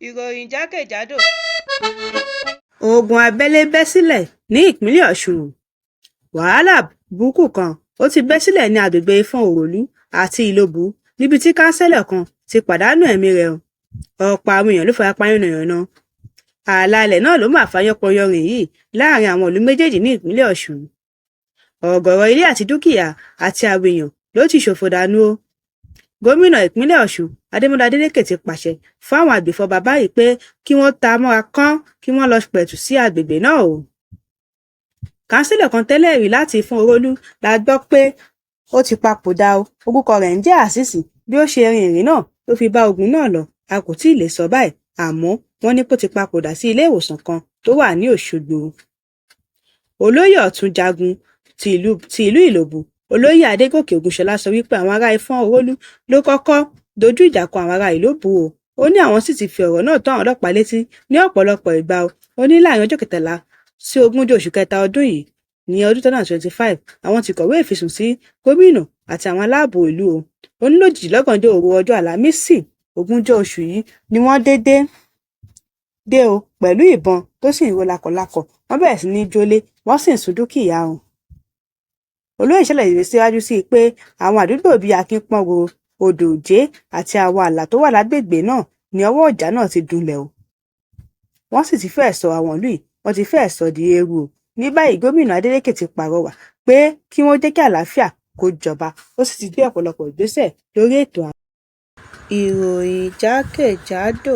Ìròyìn jákèjádò. Ogun abẹ́lé bẹ́ sílẹ̀ ní ìpínlẹ̀ Ọ̀ṣun. Wàhálà burúkú kan ó ti bẹ́ sílẹ̀ ní agbègbè Ifon Òròlú àti Ìlobù, níbi tí káńsẹ́lọ̀ kan ti pàdánù ẹ̀mí rẹ̀. Ọ̀pọ̀ àwọn èèyàn ló farapa yánnayànna. Ààlà ilẹ̀ náà ló mà fa yánpọnyánrin yìí láàrin àwọn ìlú méjèèjì ní ìpínlẹ̀ Ọ̀ṣun. Ọ̀gọ̀ọ̀rọ̀ ilé àti dúkìá àti àwọn èèyàn ló ti ṣòfò dànù o. Gómìnà ìpínlẹ̀ Ọ̀ṣun Adémọ́lá Adélékè ti pàṣẹ fáwọn agbèfọ́ba báyìí pé kí wọ́n ta mọ́ra kán kí wọ́n lọ́ọ́ pẹ̀tù sí àgbègbè náà o. Káńsílọ̀ kan tẹ́lẹ̀ rí láti Ifon Òròlú la gbọ́ pé ó ti papòdà o. Orúkọ rẹ̀ ń jẹ́ Azeez. Bí ó ṣe rin ìrìn náà tó fi bá ogun náà lọ, a kò tí ì lè sọ báyìí, àmọ́ wọ́n ní kó ti papòdà sí ilé ìwòsàn kan tó wà ní Òṣogbo. Olóyè Ọ̀tún Jagun ti ìlú Ìlobù, Olóyè Adégòkè Ògúnṣọlá sọ wípé àwọn ará Ifon Òròlú ló kọ́kọ́ dojú ìjà kọ àwọn ará Ìlobù o. Ó ní àwọn sì ti fi ọ̀rọ̀ náà tó àwọn ọlọ́pàá létí ní ọ̀pọ̀lọpọ̀ ìgbà o. Ó ní láàrin ọjọ́ 13 sí ogúnjọ́ oṣù kẹta ọdún yìí ní ọdún 2025, àwọn ti kọ̀wé ìfisùn sí gómìnà àti àwọn aláàbò ìlú o. Ó ní lójijì lọ́gànjọ́ òru ọjọ́ Àlàmísì ogúnjọ́ oṣù yìí ni wọ́n dédé dé o pẹ̀lú ìbọn tó sì ń ró lákọlákọ. Wọ́n bẹ̀rẹ̀ sí ní jólé, wọ́n sì ń sun dúkìá o. Olóyè ṣàlàyé síwájú sí i pé àwọn àdúgbò bíi Akínpọ́ngo, Odò Òjé àti àwọn ààlà tó wà lágbègbè náà ní ọwọ́ ìjà náà ti dunlẹ̀ o. Wọ́n sì ti fẹ́ẹ̀ sọ àwọn ìlú yìí, wọ́n ti fẹ́ẹ̀ sọ di eérú o. Ní báyìí, gómìnà Adeleke ti pàrọwà pé kí wọ́n jẹ́ kí àlàáfíà kó jọba, ó sì ti gbé ọ̀pọ̀lọpọ̀ ìgbésẹ̀ lórí ètò ààbò. Ìròyìn jákèjádò.